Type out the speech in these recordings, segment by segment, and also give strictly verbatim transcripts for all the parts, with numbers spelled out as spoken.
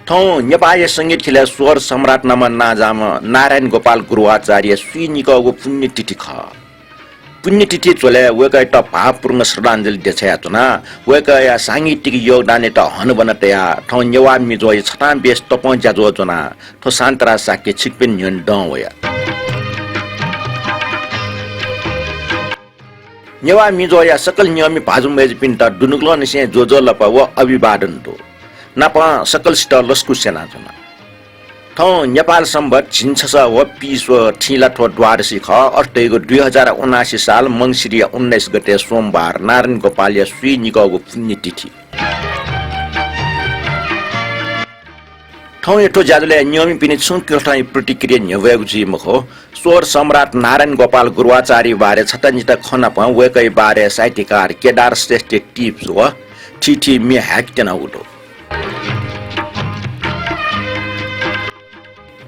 थौं नेपाःया संगीत ख्यलय् स्वर सम्राट नामं नांजाःम्ह नारायण गोपाल गुरुवाचार्य स्वीनिकःगु पुण्यतिथि खः। पुण्यतिथि झ्वलय् वय्कःयात भावपूर्ण श्रद्धाञ्जलि देछायाच्वनाः वय्कःया सांगीतिक योगदानयात हनाबना तयाः थौं नेवाः मिजोया छतां बेस तपं ज्याझ्वः ज्वनाः थ्व शान्तराज शाक्य छिकपिनि न्ह्यःने दं वया। नेवाः मिजोया सकल न्यंमि भाजु मय्जुपिन्त दुनुगलंनिसें ज्वजलपा व अभिवादन दु। नापं सकलसित लसकुस यानाच्वना। थौं नेपाल संवत् झिंछसः व पीस्व थिंलाथ्व द्वादशी खः, अथे धइगु दुई हजार उनासी साल मंसिरया उन्नाइस गते सोमबार नारायण गोपालया स्वीनिकःगु पुण्यतिथि। थौंया थ्व ज्याझ्वलय् न्यंमिपिनि छुं कथंया प्रतिक्रिया न्ह्यब्वयेगु जुइ मखु। स्वर सम्राट नारायण गोपाल गुरुवाचार्य बारे छता निता खँ नापं वय्कःया बारे साहित्यकार केदार श्रेष्ठ टिप्स व थीथी म्ये हाय्के त्यनागु दु।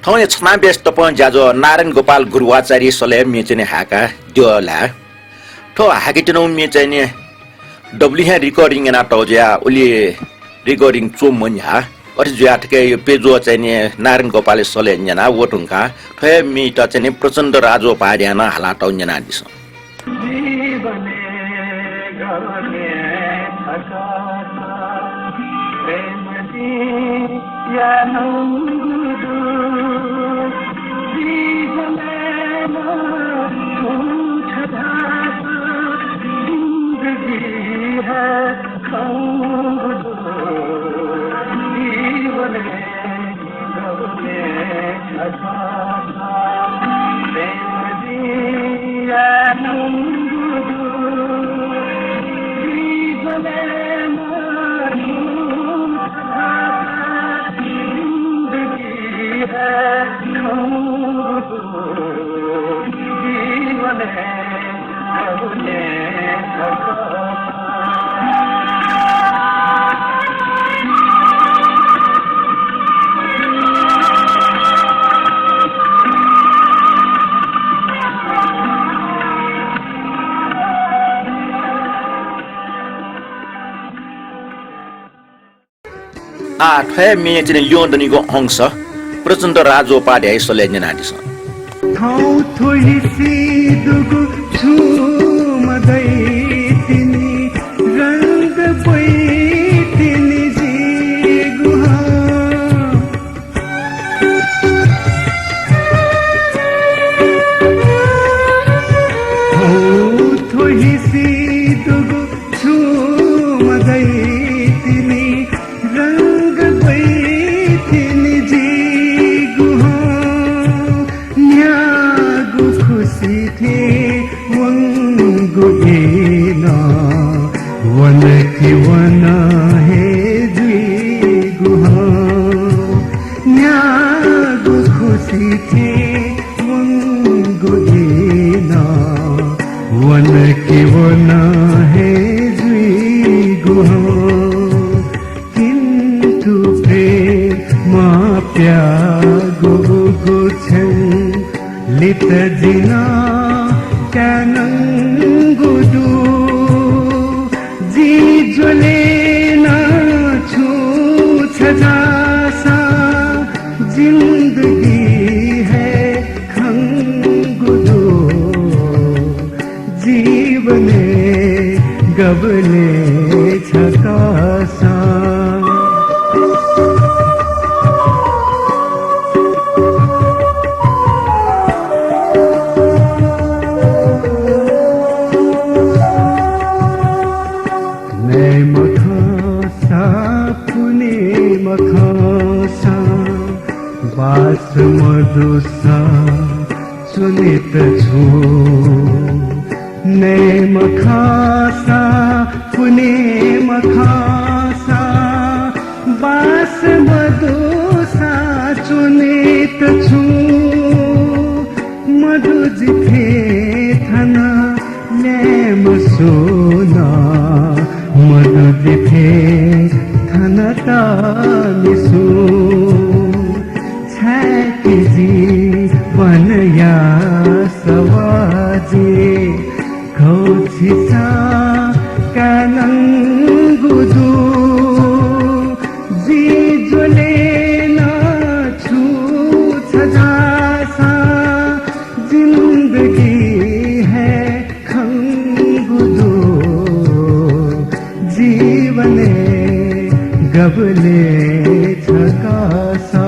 थौंया छतां बेस तपं ज्याझ्वः नारायण गोपाल गुरुवाचार्य सलय् म्ये चाहिँ नि हाय्का द्यः ल्हाये। थ्व हाय्के त्यनागु म्ये चाहिँ नि दबुलिं हे recording यानातःगु जुयाः उलि recording च्वमन्ह्याः। अथे जुयाः थुकिया प्यज्वः चाहिँ नि नारायण गोपालया सलय् न्यनाः वये धुंकाः थ्व हे म्येयात चाहिँ नि प्रचण्ड राजोपाध्यायं हालातःगु न्यनादिसँ। आः थ्व हे म्येया चाहिँ नि ल्यं दनिगु अंश प्रचण्ड राजोपाध्यायया सलय् न्यनादिसँ। थौं थ्व हिसि दुगु छुं मदइतिनि, रंग ब्वइतिनि जिगु हं। थौं थ्व हिसि दुगु छुं मदइतिनि, रंग ब्वइतिनि जिगु हं। न्ह्यागु खुसि थें वंगु इलय् वन कि वन हे जुइगु हं। न्ह्यागु खुसि थें वंगु इलय् वन कि वन हे जुइगु हं। किन्तु प्रेमं प्याःगु उगु छेँ लित जिं नं काय् नंगु दु। जि ज्वलय् नं छुं छजाःसां जिन्दगी हे खंगु दु। जीवनय् गबलें छकःसां। नये मखंसा, पुने मखंसा, बास मदुसा च्वनेत छु। नये मखंसा, पुने मखंसा, बास मदुसा च्वनेत छु। मदु जिथें थन ल्याय्म्ह सुं नं, मदु जिथें थन तःमि सुं। छाय्कि जीवनया सवाः जिं खःछिसां काय् नंगु दु। जि ज्वलय् ले छकासा।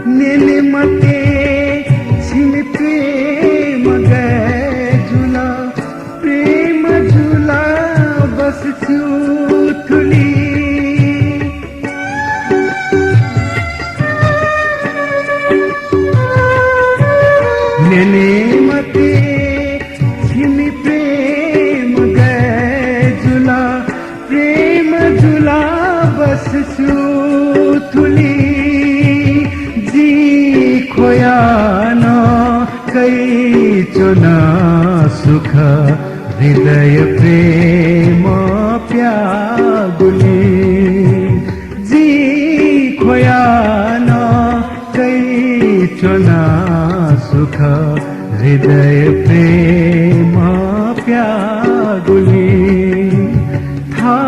न्यने मते छिमि प्रेम गय् जुल, प्रेम जुल बस छु थुलि। न्यने मते छिमि प्रेम गय् जुल, प्रेम जुल बस छु थुलि। जि ख्वया नं कयाच्वना सुख हृदय प्रेम प्याःगुलिं। जि ख्वया नं कयाच्वना सुख हृदय प्रेम प्याःगुलिं। था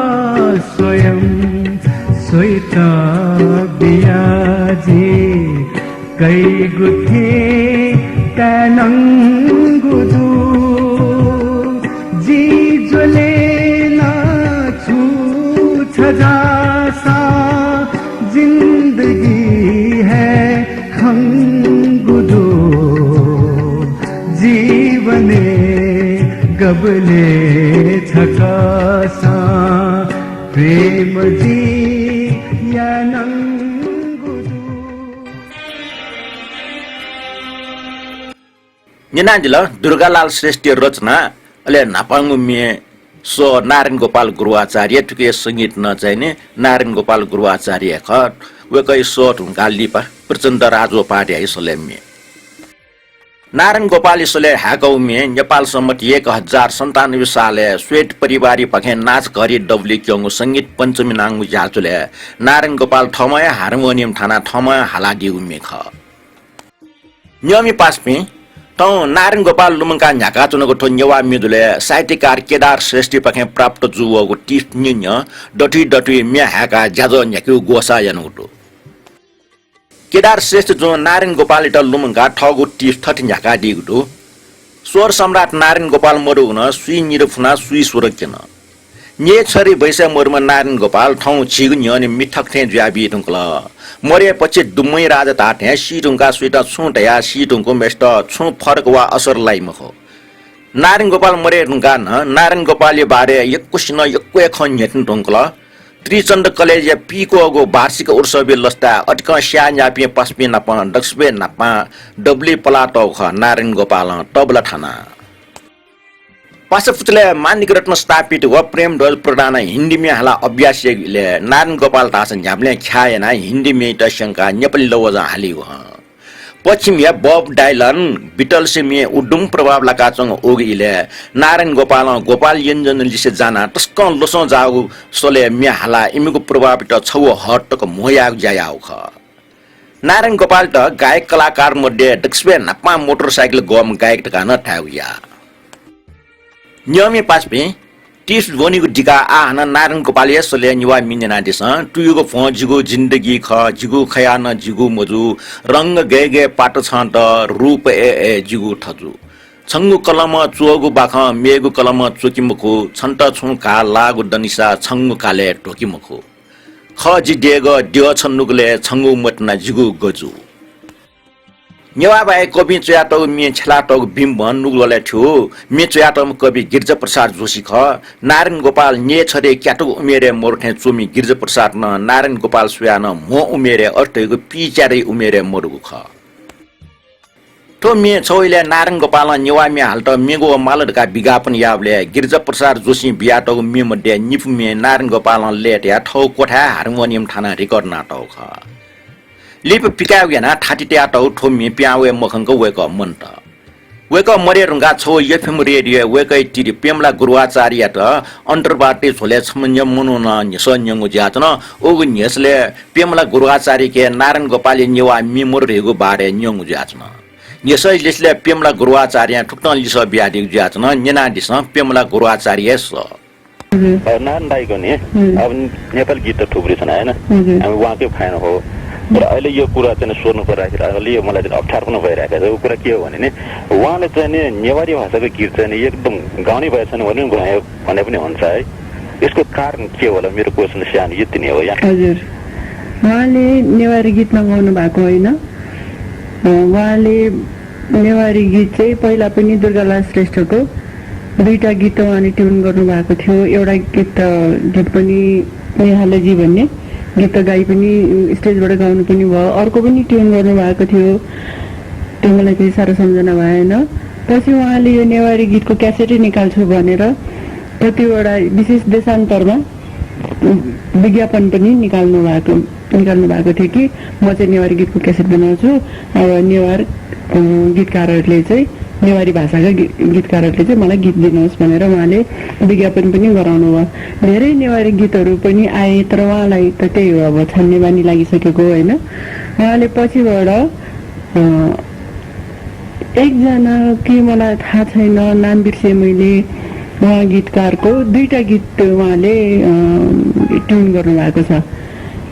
स्वयं स्वइत बिया जि कइगु थें तय्‌नंगु दु। जि ज्वले नं छु छजासा जिन्दगी हे खंगु दु। जीवनय् गबलय् छकःसां प्रेम जि यानागु दु। न्यनादिल दुर्गालाल श्रेष्ठया रचना, अले न्हापांगु म्ये स्व नारायण गोपाल गुरुआचार्य, थुकिया संगीत नं चाहिँ नि नारायण गोपाल गुरुआचार्य खः। वय्‌कःया स्व धुंकाः लिपा प्रचण्ड राजोपाध्याय सलय् म्ये। नारायण गोपाल सलय् हाय्‌कःगु म्ये नेपाल सम्बत एक हजार सन्तानब्बे सालय् श्वेत परिवारया पाखें नाचघरया दबुलिइ क्यंगु संगीत पञ्चमी नांगु ज्याझ्वलय् नारायण गोपाल थःम्हं हे हार्मोनियम थानाः थःम्हं हे हालादीगु म्ये खः। न्यंमि पासापिं, थौं नारायण गोपाल लुमंकाः न्ह्याकाच्वनागु थ्व नेवाः म्ये दुलय् साहित्यकार केदार श्रेष्ठया पाखें प्राप्त जूवःगु टिप्स न्यँ न्यँ दथुइ दथुइ म्ये हाय्‌काः ज्याझ्वः न्ह्याकेगु ग्वसाः यानागु दु। केदार श्रेष्ठ जुं नारायण गोपालयात लुमंकाः थःगु टिप्स थथे न्ह्याकादीगु दु। स्वर सम्राट नारायण गोपाल मदुगु नं सुइ निदँ फुनाः सुइ स्वर क्यन। न्यय्‌छरे बैसाय् मदुम्ह नारायण गोपाल थौं झीगु न्ह्यःने मिथक थें जुयाबी धुंकल। मदय् पक्षय् दुम्हं राजा धाःथें सी धुंकाः सुइत छुं धयाः सी धुंकूम्हय्‌सित छुं फरक वा असर लाइ मखु। नारायण गोपाल मदये धुंकाः नं नारायण गोपालया बारे यक्वसिनं यक्व हे खँ न्ह्यथने धुंकल। त्रिचन्द्र कलेजया पीक्वःगु वार्षिक उत्सवया लसताय् अतिकं स्याः न्यापिं पासापिं नाप दक्वसिबय् न्हापां दबुलिइ पलातःगु खः नारायण गोपालं तबला थानाः। पासापुचलय् माणिक रत्न स्थापित व प्रेमध्वज प्रधानं हिन्दी म्ये हालाः अभ्यास याःगु इलय् नारायण गोपाल धाःसा न्ह्याबलें ख्याः यानाः हिन्दी म्येयात स्यंकाः नेपाली लवजं हालीगु हं। पश्चिमया बब डायलन, बिटल्सया म्ये उद्दुम प्रभाव लाकाच्वंगु उगु इलय् नारायण गोपालं गोपाल योञ्जन लिसे जानाः तसकं लसं जाःगु स्वलय् म्ये हालाः इमिगु प्रभावयात छगू हद तक म्हो यायेगु ज्या याःगु खः। नारायण गोपालयात गायक कलाकार मध्ये दक्वसिबय् न्हापां मोटरसाइकल गःम्ह गायक धकाः नं धायेगु याः। न्यंमि पासापिं, टिप्स ब्वनीगु दिकाः आः हानं नारायण गोपालया स्वलय् नेवाः म्ये न्यनादिसँ। तुयुगु भ्वं जिगु जिन्दगी खः, जिगु खयाः नं जिगु मजू, रंग गय् गय् पात छन्त, रूप अय् अय् जिगु थजू। छंगु कलमं च्वःगु बाखं मेगु कलमं च्वकी मखु, छन्त छुं घाः लाःगु दनिसा छंगु कालय् ध्वकी मखु। खः जि देगः द्यः छ नुगलय् छंगु मतिना जिगु गजू। नेवाः भाय् कविं च्वयातःगु म्ये छ्यलातःगु बिम्बं नुगललय् थ्यू। म्ये च्वयातःम्ह कवि गिरिजा प्रसाद जोशी खः। नारायण गोपाल न्यय्‌छरे क्यातुगु उमेरय् मरु थें च्वमि गिरिजा प्रसादं नारायण गोपाल स्वयाः नं म्हो उमेरय् अथे धइगु पीच्यादँया उमेरय् मरुगु खः। थ्व म्ये छगू इलय् नारायण गोपालं नेवाः म्ये हालेत म्येगु व माल धकाः विज्ञापन याःबलय् गिरिजा प्रसाद जोशीं बियातःगु म्ये मध्ये निपु म्ये नारायण गोपालं लय् तयाः थःगु क्वथाय् हार्मोनियम थानाः रेकर्ड यानातःगु खः। लिपा पिकायेगु यानाः थाति तयातःगु थ्व म्ये पिहां वये मखंक वय्‌कः मन्त। वय्‌कः मदये धुंकाः छगू एफएम रेडियोय् वय्‌कःया तिरि प्रेमलाल गुरुआचार्ययात अन्तर्वार्ता झ्वलय् छम्ह न्यम्ह मनुखं न्ह्यसः न्यंगु जुयाच्वन। उगु न्ह्यसलय् प्रेमलाल गुरुआचार्यके नारायण गोपालया नेवाः म्ये मरु धइगु बारे न्यंगु जुयाच्वन। न्ह्यसःया लिसलय् प्रेमलाल गुरुआचार्यं थुकथं लिसः बियादीगु जुयाच्वन, न्यनादिसँ प्रेमलाल गुरुआचार्यया सः। हजुर। अ, नारायण दाइको नि, हजुर। अब नेपाली गीत त थुप्रै छन्, होइन? हजुर। हामी उहाँकै fan हो। तर अहिले यो कुरा चाहिँ स्वर्ण पर राखेर अलि यो मलाई चाहिँ अप्ठ्यारो पनि भइरहेको छ। यो कुरा के हो भने नि, उहाँले चाहिँ नि नेवारी भाषाको गीत चाहिँ नि एकदम गाउने भए छैन भने पनि गाउने, भने पनि हुन्छ है। यसको कारण के होला? मेरो question सानो यति नै हो यहाँ। हजुर। उहाँले नेवारी गीत नगाउनु भएको होइन। अ, उहाँले नेवारी गीत चाहिँ पहिला पनि दुर्गालाल श्रेष्ठको दुईटा गीत उहाँले tune गर्नुभएको थियो। एउटा गीत, अ, गीत पनि नेहालजी भन्ने गीत गाई पनि, अ, stage बाट गाउनु पनि भयो। अर्को पनि tune गर्नुभएको थियो, त्यो मलाई त्यति साह्रो सम्झना भएन। पछि उहाँले यो नेवारी गीतको cassette निकाल्छु भनेर कतिवटा विशेष देशान्तरमा विज्ञापन पनि निकाल्नु भएको, निकाल्नु भएको थियो कि म चाहिँ नेवारी गीतको cassette बनाउँछु, अब नेवार, अ, गीतकारहरूले चाहिँ, नेवारी भाषाका गी-, गीतकारहरूले चाहिँ मलाई गीत दिनुहोस् भनेर उहाँले विज्ञापन पनि गराउनु भयो। धेरै नेवारी गीतहरू पनि आए, तर उहाँलाई त त्यही हो, अब छान्ने बानी लागिसकेको, होइन? उहाँले पछिबाट, अ, एकजना के मलाई थाहा छैन, नाम बिर्सेँ मैले, उहाँ गीतकारको दुईटा गीत उहाँले, अ, tune गर्नुभएको छ।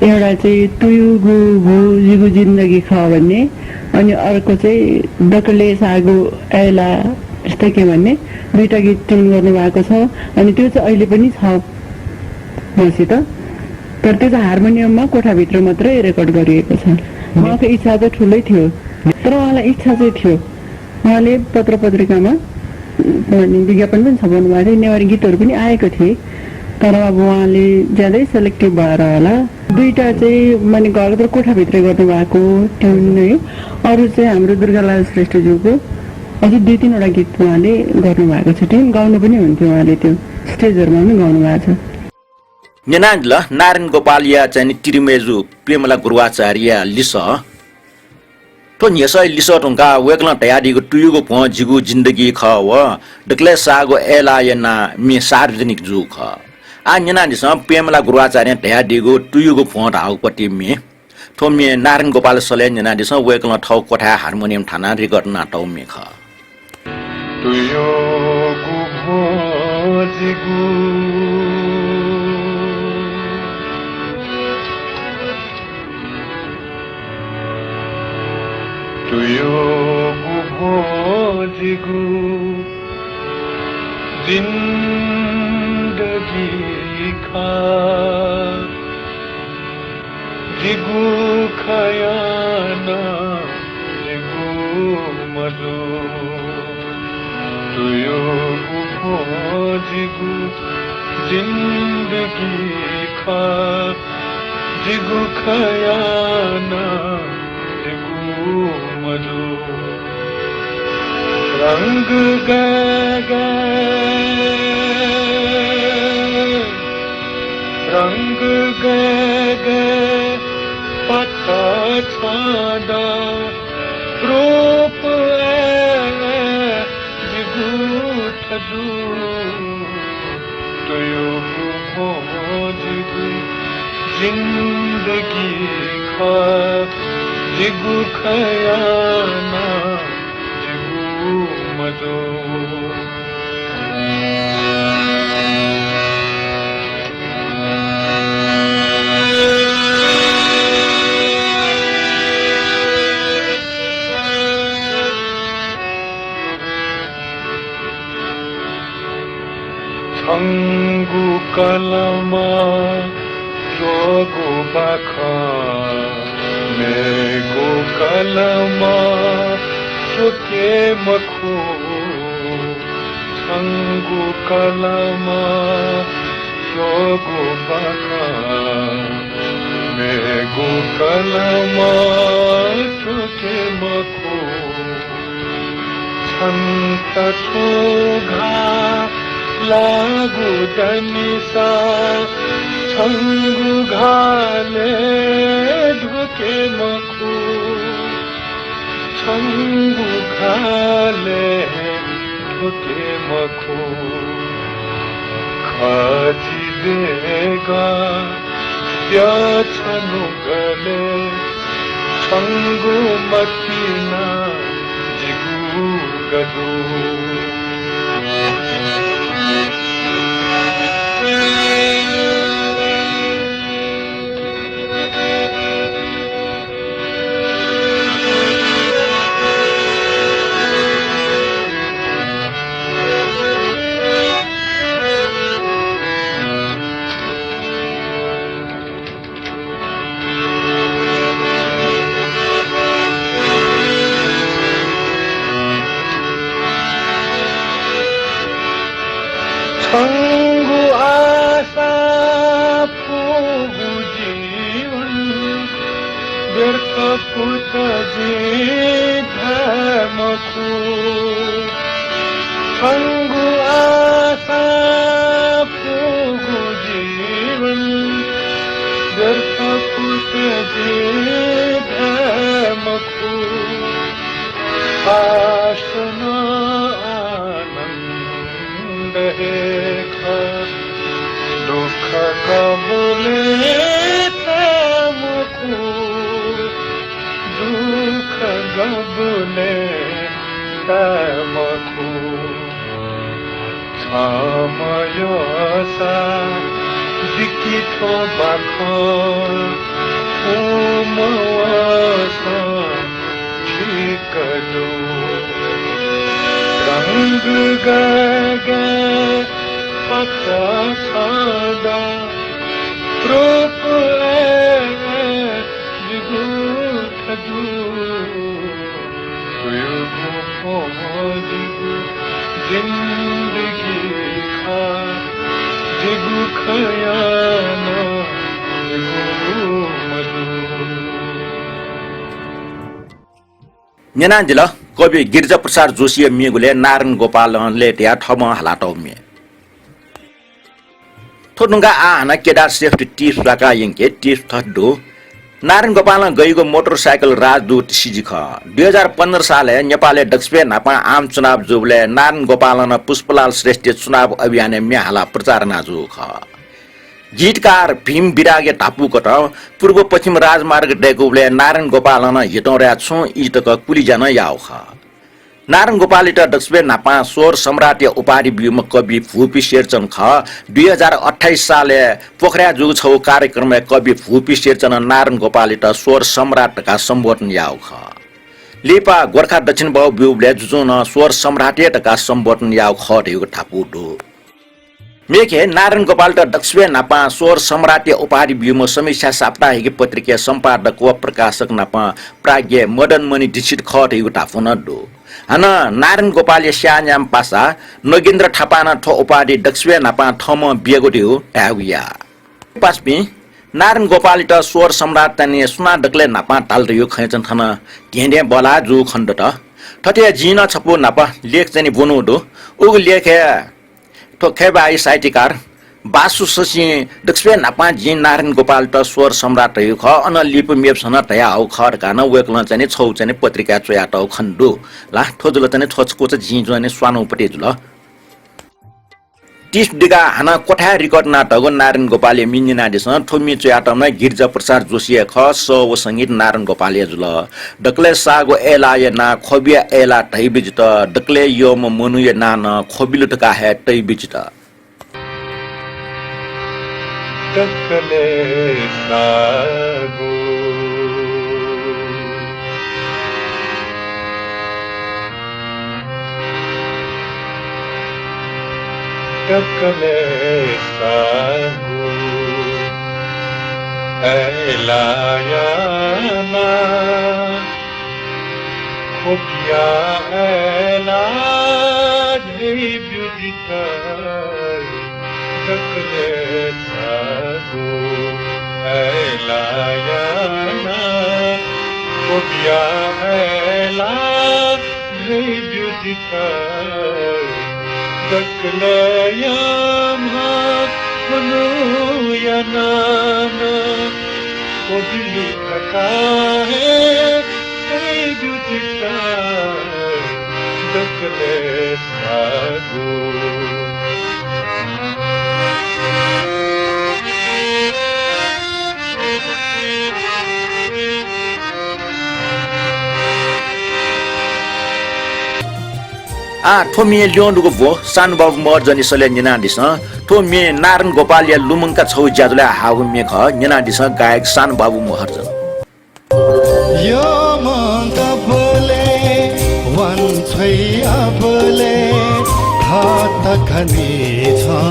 एउटा चाहिँ तुयुगु भु जिगु जिन्दगी खः भन्ने, अनि अर्को चाहिँ दकले सागु ऐला यस्तो के भन्ने दुईटा गीत tune गर्नुभएको छ। अनि त्यो चाहिँ अहिले पनि छ मसित, तर त्यो चाहिँ हार्मोनियममा कोठाभित्र मात्रै record गरिएको छ। उहाँको इच्छा चाहिँ ठुलै थियो, तर उहाँलाई इच्छा चाहिँ थियो। उहाँले पत्र पत्रिकामा, अनि विज्ञापन पनि छपाउनु भएको थियो, नेवारी गीतहरू पनि आएको थिए, तर अब उहाँले ज्यादै selective भएर होला। दुईटा चाहिँ, माने, घरभित्र कोठाभित्रै गर्नुभएको tune है, अरू चाहिँ हाम्रो दुर्गालाल श्रेष्ठज्यूको अझै दुई तिनवटा गीत उहाँले गर्नुभएको छ tune, गाउनु पनि हुन्थ्यो उहाँले, त्यो stageहरूमा पनि गाउनुभएको छ। न्यनादिल नारायण गोपालया चाहिँ नि तिरिमय्जु प्रेमला गुरुवाचार्यया लिसः। थ्व न्ह्यसःया लिसः धुंकाः वय्कलं धयादीगु तुयुगु भ्वं जिगु जिन्दगी खः व दकलय् साःगु अय्लाया नां म्ये सार्वजनिक जूगु खः। आः न्यनादिसँ प्रेमला गुरुवाचार्यं धयादीगु तुयुगु भ्वं धाःगु पति म्ये। थ्व म्ये नारायण गोपाल सलय् न्यनादिसँ, वय्कलं थःगु क्वथाय् हार्मोनियम थानाः record यानातःगु म्ये खः। तुयुगु भ्वं जिगु, तुयुगु भ्वं जिगु जिन्दगी खः। जिगु खँ याना जिगु मजू। तुयुगु भ्वं जिगु जिन्दगी खः। जिगु खँ याना जिगु मजू। रंग गय् गय्, रंग गय् गय् पता छाँदा, रूप अय् अय् जिगु थजू। तुयुगु भ्वं जिगु जिन्दगी खः। जिगु खँ याना जिगु मजू। छंगु कलमं च्वःगु बाखं मेगु कलमं च्वके मखु। छंगु कलमं च्वःगु बाखं मेगु कलमं च्वके मखु। छन्त छुं घाः लाःगु दनिसा छंगु घालय् ध्वके मखु। छंगु घालय् ध्वके मखु। खजि देगः द्यः छन्हु गले छंगु मतिना जिगु गजू। तंगु आशा फुगु जीवन व्यर्थ पुत जिं धाये मखु। तंगु आशा फुगु जीवन व्यर्थ पुत जिं धाये मखु। आश न आनन्द हे खः, दुःख गबलें ताये मखु, दुःख गबलें ताये मखु। छम्ह यःसा दिकि थ्व बाखं उमवःसां ठीक दु। रंग गाय् गाय् पचा छदा रूप अय् अय् जिगु थ्व दु। तुयुगु फ्वं जिगु जिन्दगी खः, जिगु खँया नं जिगु मदु। न्यनादिल कवि गिरिजा प्रसाद जोशीया म्येगुलय् नारायण गोपालं लय् तयाः थःम्हं हालातःगु म्ये। थ्व धुंकाः आः हानं केदार श्रेष्ठ tips ब्वाकाः यंके। Tips थथे दु। नारायण गोपालं गइगु मोटरसाइकल राजदूत सिजि खः। दुई हजार पन्ध्र सालय् नेपालय् दक्वसिबय् न्हापां आम चुनाव जूबलय् नारायण गोपालं नं पुष्पलाल श्रेष्ठया चुनाव अभियानय् म्ये हालाः प्रचार याना जूगु खः। गीतकार भीम विरागया धापू कथं पूर्व पश्चिम राजमार्ग दय्कूबलय् नारायण गोपालं नं हितौंराय् छुं ई तक कुलिज्या नं याःगु खः। नारायण गोपालयात दक्वसिबय् न्हापां स्वर सम्राटया उपाधि ब्यूम्ह कवि भूपि शेरचन खः। दुई हजार अट्ठाइस सालय् पोखराय् जूगु छगू कार्यक्रमय् कवि भूपि शेरचनं नारायण गोपालयात स्वर सम्राट धकाः सम्बोधन याःगु खः। लिपा गोर्खा दक्षिण बाहु ब्यूबलय् जुजुं नं स्वर सम्राट हे धकाः सम्बोधन याःगु खः धइगु धापू दु। मेखे नारायण गोपालयात दक्वसिबय् न्हापां स्वर सम्राटया उपाधि ब्यूम्ह समीक्षा साप्ताहिकी पत्रिकाया सम्पादक व प्रकाशक नापं प्राज्ञ मदनमणि दीक्षित खः धइगु धापू नं दु। हानं नारायण गोपालया स्याःन्याम्ह पासा नगेन्द्र थापां नं थ्व उपाधि दक्वसिबय् न्हापां थःम्हं बियागु धइगु धायेगु याः। पासापिं, नारायण गोपालयात स्वर सम्राट ताने सुनां दकलय् न्हापां धाल धइगु खँय् च्वं थन धेंधें बल्लाः जूगु खने दत। थथे हे जिं नं छपु न्हापा लेख च्वने ब्वनागु दु। उगु लेखय् थ्व खय्‌बाःया साहित्यकार बासु शशिं दक्वसिबय् न्हापां जिं नारायण गोपालयात स्वर सम्राट धयागु खः, अनं लिपा मेपिन्सं नं धयाहःगु खः धकाः नं वय्‌कलं चाहिँ नि छगू चाहिँ नि पत्रिकाय् च्वयातःगु खने दु ला। थ्व जुल चाहिँ नि थ्व कुचा जिं चाहिँ नि स्वानागु पति जुल। Tips दिकाः हानं क्वथाय् record यानातःगु नारायण गोपालया म्ये न्यनादिसँ। थ्व म्ये च्वयातःम्ह गिरिजा प्रसाद जोशी हे खः, सः व संगीत नारायण गोपालया जुल। दकलय् साःगु अय्‌लाःया नां ख्वबिया अय्‌लाः धइबि जित, दकलय् यःम्ह मनूया नां नं ख्वबिल धकाः हे तइबि जित। दकलय् साःगु, दकलय् साःगु अय्‌लाःया नां ख्वबिया अय्‌लाः धइब्यु जित। दकलय् साःगु अय्‌लाःया नां ख्वबिया अय्‌लाः धइब्यु जित। दकलय् यःम्ह मनूया नां नं ख्वबिल धकाः हे तइब्यु जित। दकलय् साःगु। आः थ्व म्ये ल्यं दुगु ब्व सानुबाबु महर्जनया सलय् न्यनादिसँ। थ्व म्ये नारायण गोपालया लुमंका छगू ज्याझ्वलय् हाःगु म्ये खः। न्यनादिसँ गायक सानुबाबु महर्जन। यःम्ह गबलें वांछ्वइ अबलें थात खनी छं,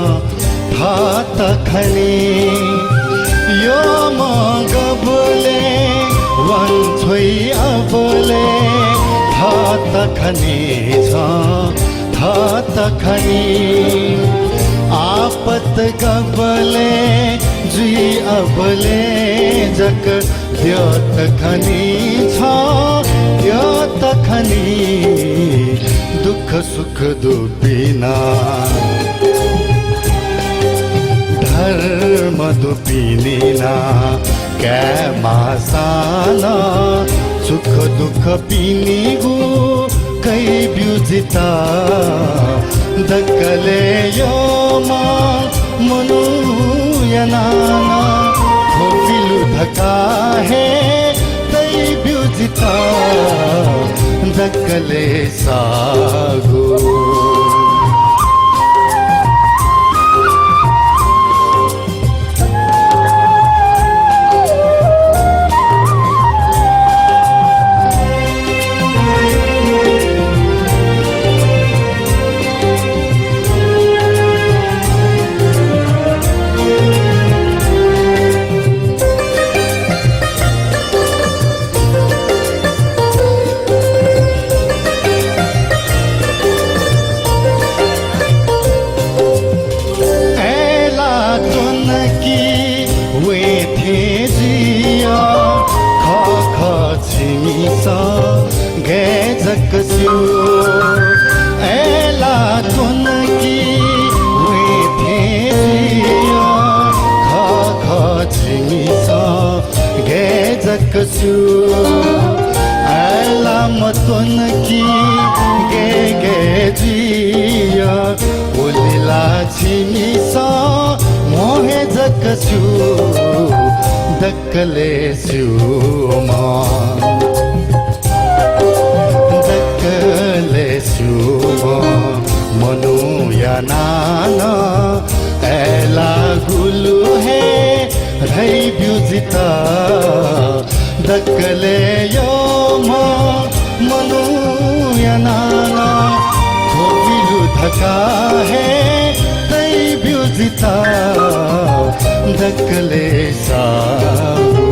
थात खनी। यःम्ह गबलें वांछ्वइ अबलें थात खनी छं, थात खनी। आपत गबले जुइ अबले जक द्यत खनी छ, द्यत खनी। दुःख सुख दुपिं नं, धर्म दुपिं नं, काय् माःसां नं सुख दुःखपिनिगु कयाब्यु जितः। दकलय् यःम्ह मनूया नां नं ख्वपिलु धकाः हे तयाब्यु जितः। दकलय् साःगु। अय्‌लाः त्वनकि वये थें जुइया, खः खः छिमिसं गय् जक स्यू। अय्‌लाः त्वनकि वये थें जुइया, खः खः छिमिसं गय् जक स्यू। अय्‌लाः मत्वनकि गय् गय् जुइया, उलि ला छिमिसं म्हो हे जक स्यू। दकलय् स्यूम्ह, दकलय् स्यूम्ह मनूया नां नं अय्‌लाः गुलु हे धयाब्यु जितः। दकलय् यःम्ह मनूया नां नं ख्वपिलु धकाः हे तयाब्यु जितः। दकलय् साःगु।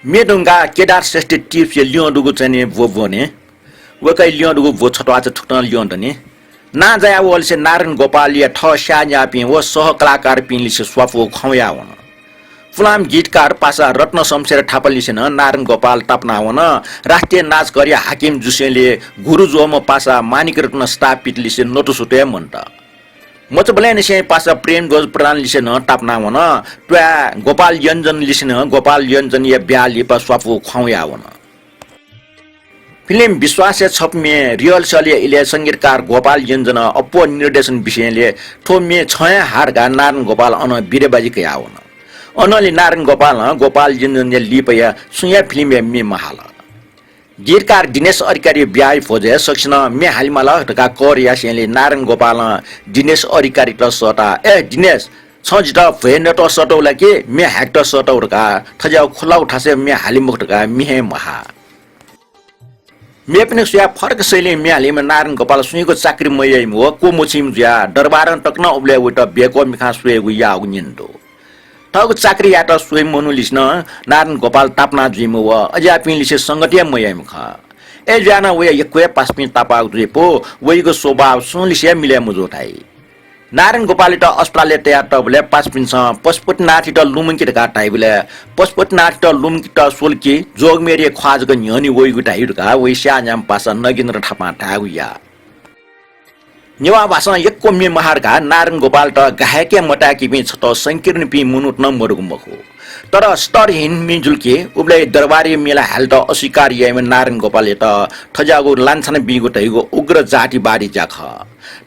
म्ये धुंकाः केदार श्रेष्ठ tips-या ल्यं दुगु चाहिँ नि ब्व ब्वने। वय्‌कःया ल्यं दुगु ब्व छत्वाः चाहिँ थुकथं ल्यं दनि। नां जाया वःलिसे नारायण गोपालया थः स्याःन्याय्‌पिं व सह कलाकारपिं लिसे स्वापू खँ वया वन। पुलांम्ह गीतकार पासा रत्न शमशेर थापा लिसे नं नारायण गोपाल तापाना वन। राष्ट्रिय नाचघरया हाकिम जुसेंलि गुरु जुयाम्ह पासा माणिक रत्न स्थापित लिसे नतुसुतु हे मन्त। मचाबलय् निसें पासा प्रेमध्वज प्रधान लिसे नं तापाना वन। त्वाय् गोपाल योन्जन लिसे नं गोपाल योन्जनया ब्याहा लिपा स्वापू खँ वया वन। फिल्म विश्वासया छपु म्ये rehearsal-या इलय् संगीतकार गोपाल योन्जनं अप्वः निर्देशन बिसेंलि थ्व म्ये छं हे हाः धकाः नारायण गोपालं अनं बिरेबाजी कया वन। अनंलि नारायण गोपालं गोपाल योन्जनया लिपाया सुयां हे फिल्मया म्ये महाल। गीतकार दिनेश अधिकारीया ब्याहाया भोजय् सकसिनं म्ये हालेमाल धकाः कर यासेंलि नारायण गोपालं दिनेश अधिकारीयात सःताः, ए दिनेश, छं जितः भ्वय् नयेत सःतागु ला कि म्ये हायेकेत सःतागु धकाः थज्याःगु खुल्लागु थासय् म्ये हाले मखु धकाः म्ये हे महा। मेपिनिगु स्वयाः फरक शैलीं म्ये हालीम्ह नारायण गोपाल सुयागु चाकरी मयाइम्ह व क्वमछिम्ह जुयाः दरबारं तक नं उबलय् वयात ब्यक्वः मिखां स्वयेगु याःगु न्यने दु। थःगु चाकरी यायेत स्वइम्ह मनू लिसे नं नारायण गोपाल तापाना जुइम्ह व अज्याःपिं लिसे संगति हे मयाइम्ह खः। अय्‌जुयाः नं वया यक्व हे पासापिं तापाःगु जुइपु वयागु स्वभाव सुं लिसे हे मिलय् मजू धाइ। नारायण गोपालयात अस्पतालय् तयातःबलय् पासापिन्सं पशुपतिनाथयात लुमंकि धकाः धाइबलय् पशुपतिनाथयात लुमंकेत स्वल कि जोगमेरया ख्वाः जक न्ह्यःने वइगु धाइ धकाः वया स्याःन्याम्ह पासा नगेन्द्र थापां धायेगु याः। नेवाः भासं यक्व म्ये महाः धकाः नारायण गोपालयात गाहाय्‌के मताय्‌कीपिं छता संकीर्णपिं मनूत नं मदुगु मखु। तर स्तरहीन म्ये जुल कि उबलय् दरबारया म्ये ला हालेत अस्वीकार याइम्ह नारायण गोपालयात थज्याःगु लाञ्छना बीगु धइगु उग्र जातिवादी ज्या खः।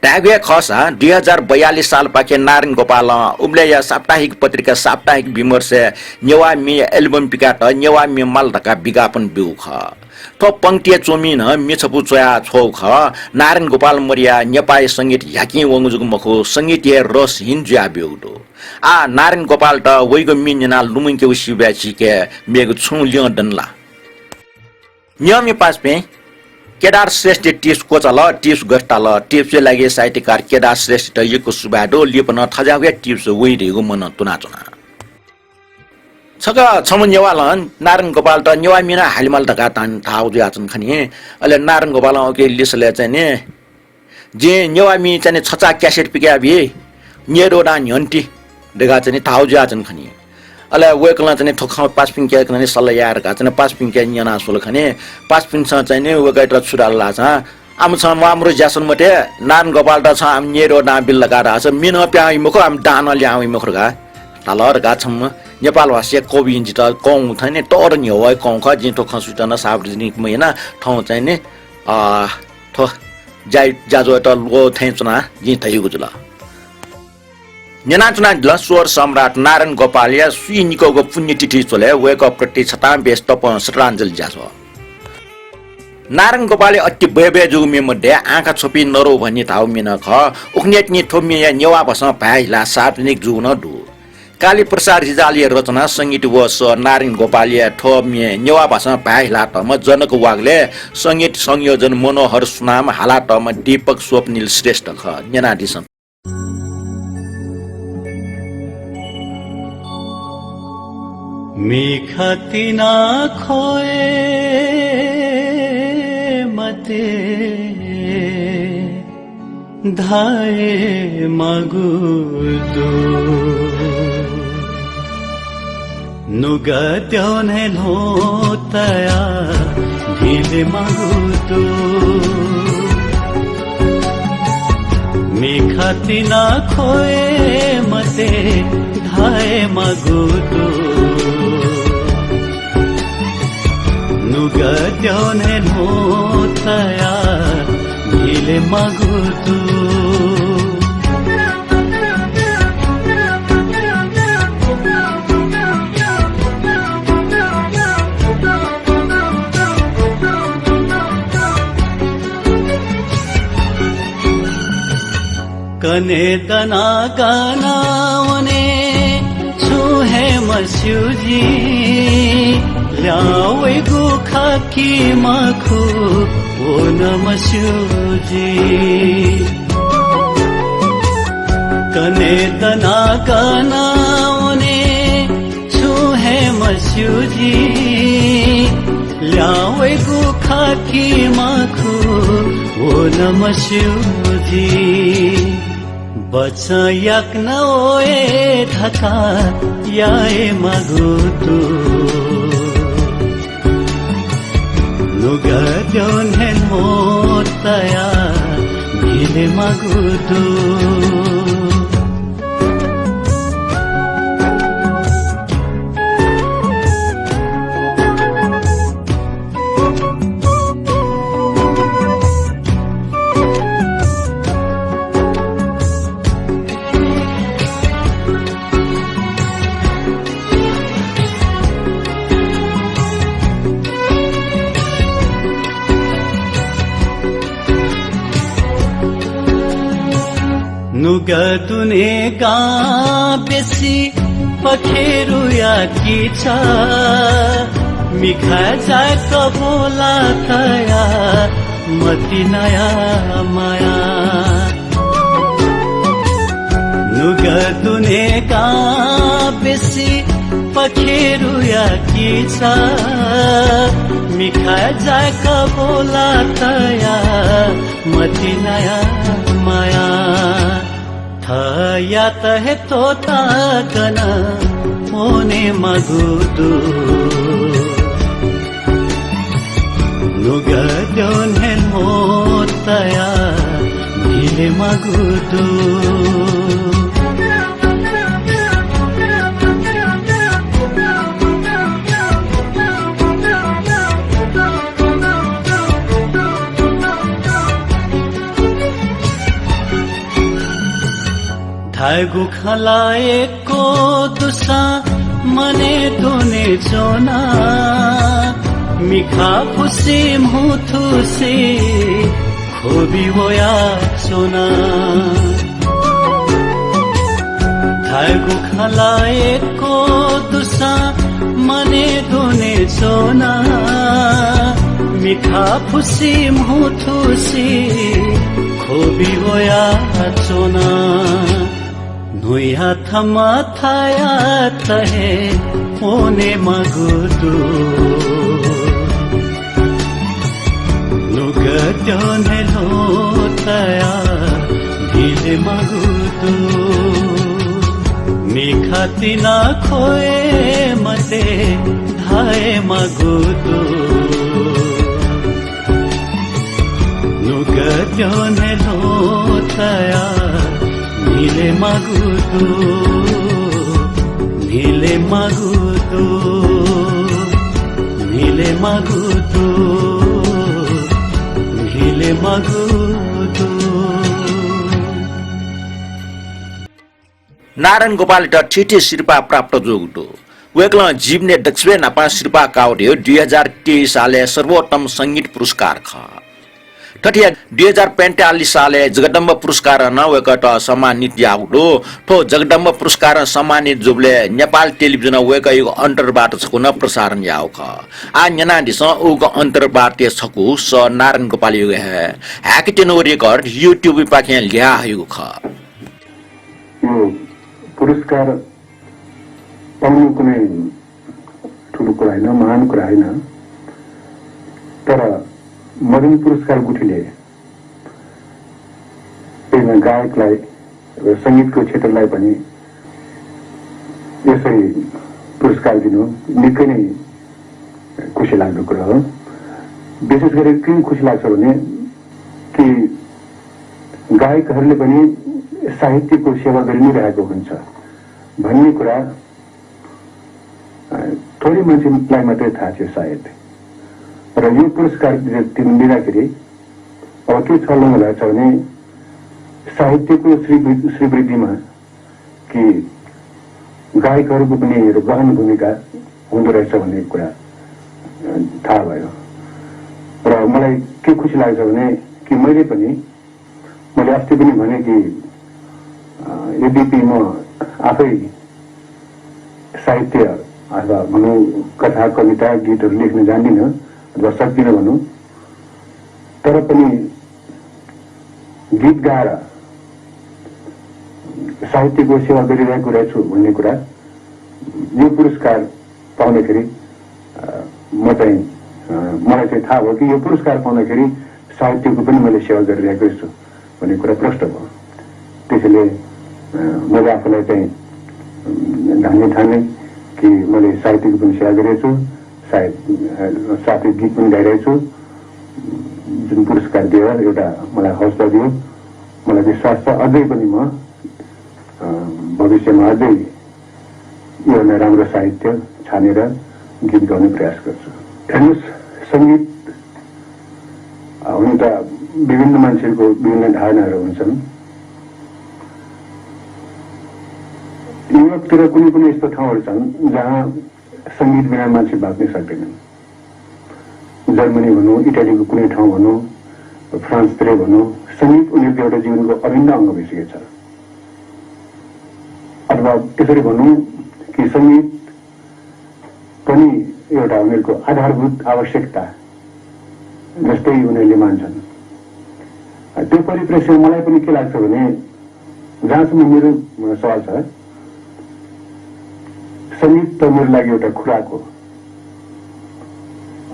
धायेगु हे खःसा दुई हजार बयालिस सालपाखे नारायण गोपालं उबलय्‌या साप्ताहिक पत्रिका साप्ताहिक विमर्शय् नेवाः म्येया album पिकायेत नेवाः म्ये माल धकाः विज्ञापन ब्यूगु खः। थ्व पंक्तिया च्वमिं नं म्ये छपु च्वया छ्वःगु खः। नारायण गोपाल मदयाः नेपाःया संगीत ह्याकिं वंगु जक मखु, संगीत हे रसहीन जुयाः ब्यूगु दु। आः नारायण गोपालयात वइगु म्ये न्यनाः लुमंकेगु सिबय् झीके मेगु छुं ल्यं दनि ला? न्यंम्ह पासापिं, केदार श्रेष्ठया tips क्वचाल, tips गथे ताल, tips-या लागि साहित्यकार केदार श्रेष्ठयात यक्व सुभाय् दु। लिपा नं थज्याःगु हे tips वइ धइगु मनं तुनाच्वना। छकः छम्ह नेवालं नारायण गोपालयात नेवाः म्ये नं हालेमाल धकाः धान धाःगु जुयाच्वन खनी। अले नारायण गोपालं उकी लिसलय् चाहिँ नि जिं नेवाः म्ये चाहिँ नि छचाः cassette पिकयाबी, न्यय्दँ न्ह्यःने ति धकाः चाहिँ नि धाःगु जुयाच्वन खनी। अले वय्कलं चाहिँ नि थ्व खँ पासापिंके चाहिँ नि सल्लाह याये धकाः चाहिँ नि पासापिंके न्यना स्वल खनी। पासापिन्सं चाहिँ नि वय्कःयात छु धाल धाःसा, आम छं म्वाःमदु ज्या स्वने मते, नारायण गोपालयात छं आम न्यय्दँ बिल धकाः धाःसा म्ये नं पिहां वइ मखु, आम दां नं ल्याहां वइ मखु धकाः धाल धकाः छम्ह नेपाल भाषाया कविं जितः कःगु थें नि तःधं न्ह्यः वःगु कःगु खः। जिं थ्व खँ सुइत नं सार्वजनिक मयाना थौं चाहिँ नि, अ, थ्व ज्या, ज्याझ्वःयात ल्वःगु थें च्वनाः जिं धयागु जुल। न्यनाच्वनादिल, स्वर सम्राट नारायण गोपालया स्वीनिकःगु पुण्यतिथि झ्वलय् वय्कःप्रति छतां बेस तपं श्रद्धाञ्जलि ज्याझ्वः। नारायण गोपालया अति बय्बय् जूगु म्ये मध्ये आँखा छ्वपी नरौ भन्ने धाःगु म्ये नं खः। उखुन्हुतिनि थ्व म्येया नेवाः भाषां भाय् हिलाः सार्वजनिक जूगु नं दु। कालीप्रसाद रिजालया रचना, संगीत व सः नारायण गोपालया थ्व म्ये नेवाः भाषां भाय् हिलातःम्ह जनक वाग्ले, संगीत संयोजन मनोहर सुनाम, हालातःम्ह दीपक स्वप्निल श्रेष्ठ खः। न्यनादिसँ। मिखा तिना ख्वये मते धाये मागु दु। नुगः द्यःने ल्ह्वतया गिले मागु दु। मिखा तिना ख्वये मते धाये मागु दु। नुगः द्यःने ल्ह्वतया गिले मागु दु। कन्हय् दनाः गन वने छुं हे मस्यू जि। ल्याः वइगु खः कि मखु व नं मस्यू जि। कन्हय् दनाः गन वने छुं हे मस्यू जि। ल्याः वइगु खः कि मखु व नं मस्यू जि। बचं याकनं वये धकाः याये मागु दु। नुगः द्यःने ल्ह्वतया गिले मागु दु। नुगः दुने गां बेसी पखेरुया किचा, मिखाय् जाय्‌क ब्वला तया मतिनाया माया। नुगः दुने गां बेसी पखेरुया किचा, मिखाय् जाय्‌क ब्वला तया मतिनाया माया। थःयात हे त्वःताः गन वने मागु दु। नुगः द्यःने ल्ह्वतया गिले मागु दु। धायेगु खँ ला यक्व दुसां मनय् दुने च्वना, मिखा फुसि म्हुतुसि ख्वबि वयाच्वना। धायेगु खँ ला यक्व दुसां मनय् दुने च्वना, मिखा फुसि म्हुतुसि ख्वबि वयाच्वना। न्हुया थमा थःयात हे वने मागु दु। नुगः द्यःने ल्ह्वत तया धिले मागुतु, मिखा तिना खोए मते धाए मागुतु। नुगद्योने लो तया धिले मागुतु, धिले मागुतु, धिले मागुतु, धिले मागुतु। नारायण गोपालयात थीथी सिरपाः प्राप्त जूगु दु। वय्कलं जीवनय् दक्वसिबय् न्हापां सिरपाः काःगु धइगु दुई हजार तेइस सालय् सर्वोत्तम संगीत पुरस्कार खः। थथे दुई हजार पैंतालिस सालय् जगदम्ब पुरस्कारं नं वय्कःयात सम्मानित याःगु दु। थ्व जगदम्ब पुरस्कारं सम्मानित जूबलय् नेपाल टेलिभिजनं वय्कःयागु अन्तर्वार्ता छकू नं प्रसारण याःगु खः। आः न्यनादिसँ उगु अन्तर्वार्ताया छकू, स नारायण गोपालयागु हे। Hack Tenno Record YouTube पाखें ल्याः हइगु खः। यो पुरस्कार पाउनु कुनै ठुलो कुरा होइन, महान कुरा होइन, तर मदन पुरस्कार गुथिले एकजना गायकलाई र संगीतको क्षेत्रलाई पनि यसरी पुरस्कार दिनु निकै नै खुसी लाग्दो कुरा हो। विशेष गरी किन खुसी लाग्छ भने कि गायकहरूले पनि साहित्यको सेवा गरि नै रहेको हुन्छ भन्ने कुरा, अ, थोरै मान्छेलाई मात्रै थाहा छ सायद। र यो पुरस्कार दि-, दि-, दिँदाखेरि अब के छलना भइरहेछ भने साहित्यको श्री-, श्रीवृद्धिमा कि गायकहरूको पनि एउटा गहन भूमिका हुँदो रहेछ भन्ने कुरा, अ, थाहा भयो। र मलाई के खुसी लाग्छ भने कि मैले पनि, मैले अस्ति पनि भने कि, अ, यद्यपि म आफै साहित्य अथवा भनौँ कथा, कविता, गीतहरू लेख्न जान्दिनँ अथवा सक्दिनँ भनौँ, तर पनि गीत गाएर साहित्यको सेवा गरिरहेको रहेछु भन्ने कुरा यो पुरस्कार पाउँदाखेरि, अ, म चाहिँ, अ, मलाई चाहिँ थाहा भयो कि यो पुरस्कार पाउँदाखेरि साहित्यको पनि मैले सेवा गरिरहेको छु भन्ने कुरा प्रष्ट भयो। त्यसैले, अ, मैले आफूलाई चाहिँ, उम्, धन्य ठाने कि मैले साहित्यको पनि सेवा गरेको छु, साहित्य, अ, साथै गीत पनि गाइरहेको छु। जुन पुरस्कार दियो, एउटा मलाई हौसला दियो। मलाई विश्वास छ, अझै पनि म, अ, भविष्यमा अझै यो नै राम्रो साहित्य छानेर गीत गाउने प्रयास गर्छु। हेर्नुस्, संगीत, अ, हुन त विभिन्न मान्छेहरूको विभिन्न धारणाहरू हुन्छन्। युरोपतिर कुनै कुनै यस्तो ठाउँहरू छन्, जहाँ संगीत बिना मान्छे बाँच्न सक्दैनन्। जर्मनी भनौँ, इटालीको कुनै ठाउँ भनौँ, फ्रान्सतिरै भनौँ, संगीत उनीहरूको एउटा जीवनको अभिन्न अङ्ग भइसकेको छ। अथवा यसरी भनौँ कि संगीत पनि एउटा उनीहरूको आधारभूत आवश्यकता जस्तै उनीहरूले मान्छन्। त्यो परिप्रेक्ष्यमा मलाई पनि के लाग्छ भने, जहाँसम्म मेरो सवाल छ, संगीत त मेरो लागि एउटा खुराक हो।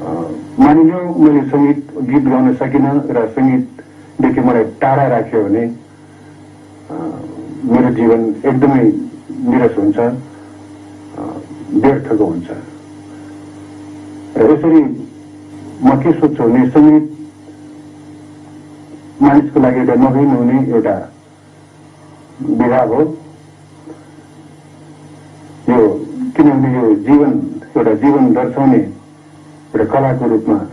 अ, मानिलिउँ, मैले संगीत, गीत गाउन सकिनँ र संगीतदेखि मलाई टाढा राख्यो भने, अ, मेरो जीवन एकदमै निरस हुन्छ, अ, व्यर्थको हुन्छ। र यसरी म के सोच्छु भने, संगीत मानिसको लागि एउटा नभई नहुने एउटा विधा हो। यो, किनभने यो जीवन, एउटा जीवन दर्शाउने एउटा कलाको रूपमा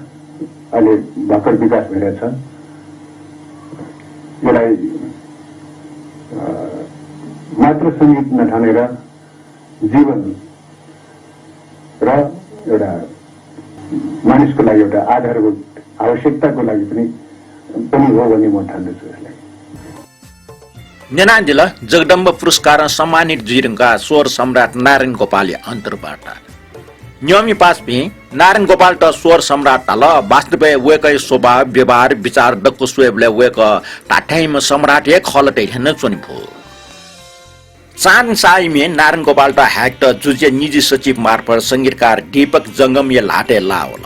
अहिले भर्खर विकास भइरहेछ। यसलाई, अ, मात्र संगीत नठानेर जीवन र एउटा मानिसको लागि एउटा आधारभूत आवश्यकताको लागि पनि, पनि हो भन्ने म ठान्दछु यसलाई। न्यनादिल जगदम्ब पुरस्कारं सम्मानित जुइधुंकाः स्वर सम्राट नारायण गोपालया अन्तर्वार्ता। न्यंमि पासापिं, नारायण गोपालयात स्वर सम्राट धाल, वास्तवय् वय्कःया स्वभाव, व्यवहार, विचार दक्व स्वयेबलय् वय्कः धात्थेंम्ह सम्राट हे खः ला धइथें नं च्वने फु। चान्हय् इमिसं नारायण गोपालयात Hack त जुजुया निजी सचिव मार्फत संगीतकार दीपक जंगमया ल्हातय् लाः वल।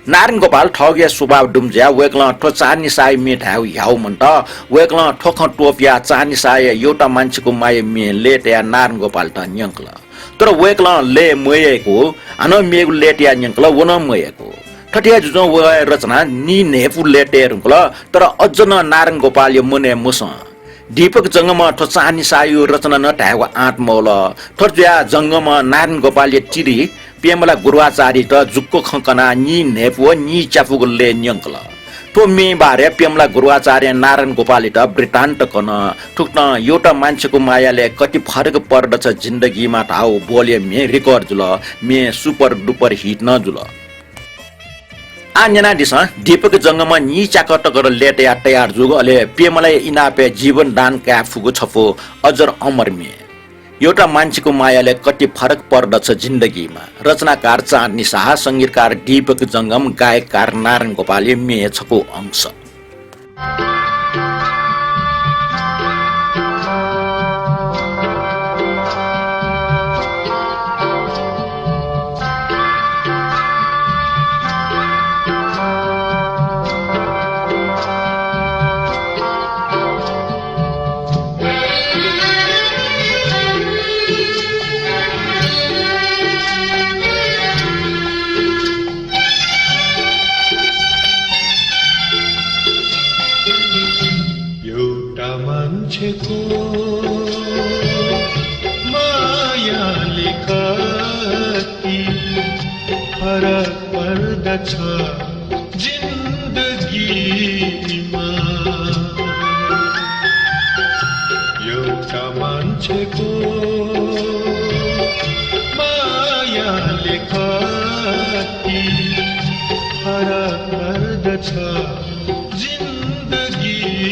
नारायण गोपाल थःगु हे स्वभाव दुम्ह जुयाः वय्कलं थ्व चाँदनी साहया म्ये धायेगु ह्याउ मन्त। वय्कलं थ्व खँ त्वपुयाः चाँदनी साहया यःता मान्छेको माया म्ये लय् तयाः नारायण गोपालयात न्यंकल। तर वय्कलं लय् मयय्कू, हानं मेगु लय् तयाः न्यंकल, व नं मयय्कू। थथे जुजुं वया रचना नीन्हय्पू लय् तये धुंकल, तर अझ नं नारायण गोपालया मनय् मसं। दीपक जंगमं थ्व चाँदनी साहया रचना नं धायेगु आँट मवल। थथे जुयाः जंगमं नारायण गोपालया तिरि प्रेमलाल गुरुवाचार्ययात जुक्क खँ कनाः नीन्हय्पू व नीच्यापुगु लय् न्यंकल। थ्व म्ये बारे प्रेमलाल गुरुवाचार्यं नारायण गोपालयात वृत्तान्त कन। थुकथं यःता मान्छेको माया लय् कति फरक पर्दछ जिन्दगीमा धाउ बोलया म्ये record जुल। म्ये super duper hit नं जुल। आः न्यनादिसँ, दीपक जंगमं नीच्याक तक लय् तयाः तयार जूगु, अले प्रेमलालया इनापय् जीवन दान काये फुगु छपु अजर अमर म्ये। यःता मान्छेको माया लय् कति फरक पर्दछ जिन्दगीमा। रचनाकार चाँदनी साह, संगीतकार दीपक जंगम, गायककार नारायण गोपालया म्ये छकू अंश। एउटा मान्छेको मायाले कति फरक पर्दछ जिन्दगीमा। एउटा मान्छेको मायाले कति फरक पर्दछ जिन्दगीमा।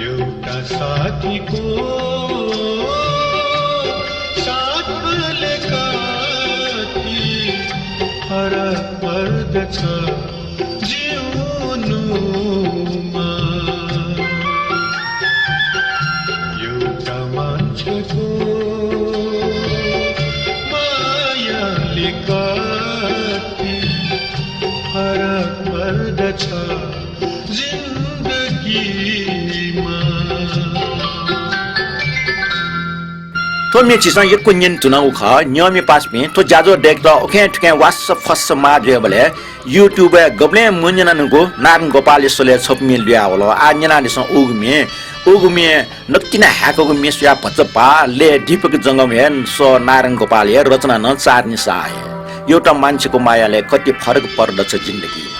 एउटा साथीको साथले कति फरक पर्दछ जिउनुमा। एउटा मान्छेको मायाले कति फरक पर्दछ जिन्दगीमा। थ्व म्ये झीसं यक्व न्यने धुनागु खः। न्यंम्ये पासापिं, थ्व ज्याझ्वः दय्केत उखें थुखें वास्स फस्स माः जुयाबलय् YouTube-य् गबलें मन्यना धुंकूगु नारायण गोपालया स्वलय् छपु म्ये लुयावल। आः न्यनादिसँ उगु म्ये। उगु म्ये नकतिनि हाय्कःगु म्ये स्वयाः भचा बाः। लय् दीपक जंगम हे, सः नारायण गोपाल हे, रचना नं चाँदनी साह हे। एउटा मान्छेको मायाले कति फरक पर्दछ जिन्दगीमा।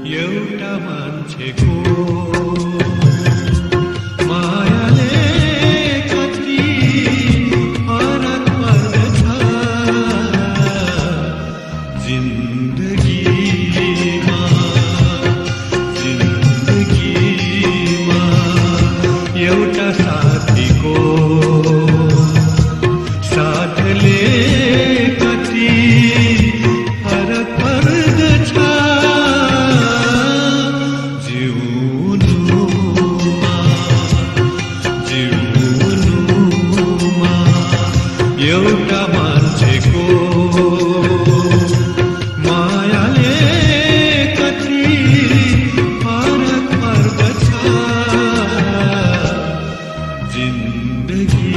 एउटा मान्छेको मायाले कति फरक पर्दछ जिन्दगीमा, जिन्दगीमा। एउटा साथीको साथले कति फरक पर्दछ जिउनुमा, जिउनुमा। एउटा मान्छेको मायाले कति फरक पर्दछ जिन्दगी।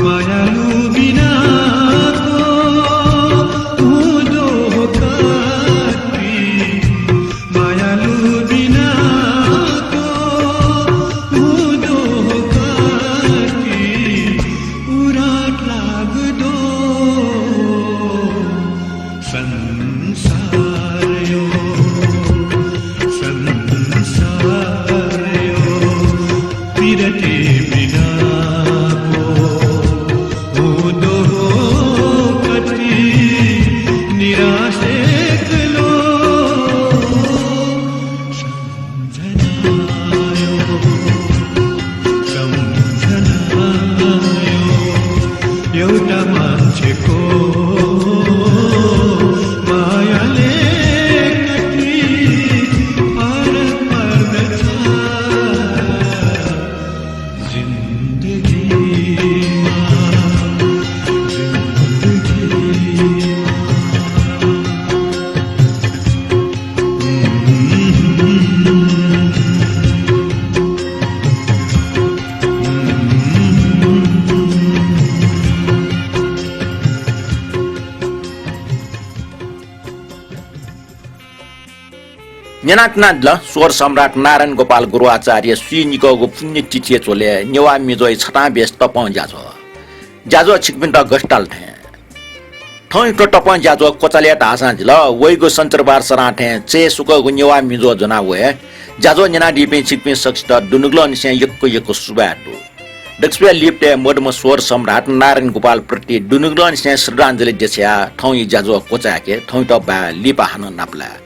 मायालु बिनाको हुँदो हो कति, मायालु बिनाको हुँदो हो कति, उरात लाग्दो संसार यो, संसार यो, पिरती बिनाको हुँदो हो कति, निराश एक्लो सम्झना आयो, सम्झना आयो, एउटा मान्छेको मायाले कति पार पार्दछ जिन्दगीमा, जिन्दगीमा। न्यनाच्वनादिल स्वर सम्राट नारायण गोपाल गुरुआचार्य स्वीनिकःगु पुण्यतिथिया झ्वलय् नेवाः मिजोया छतां बेस तपं ज्याझ्वः। ज्याझ्वः छिकपिन्त गथे ताल थें। थौंयागु तपं ज्याझ्वः क्वचालय् धाःसां जिल, वइगु सञ्चरबार सरां थें चय् सुकःगु नेवाः मिजो ज्वना वये। ज्याझ्वः न्यनादीपिं छिकपिं सकसित दुनुगलंनिसें यक्व यक्व सुभाय् दु। दकसिबय् लिपतय् मदुम्ह स्वर सम्राट नारायण गोपाल प्रति दुनुगलंनिसें श्रद्धाञ्जलि देछायाः थौंया ज्याझ्वः क्वचाय्के थौंयात बाय् लिपा हानं नापलाये।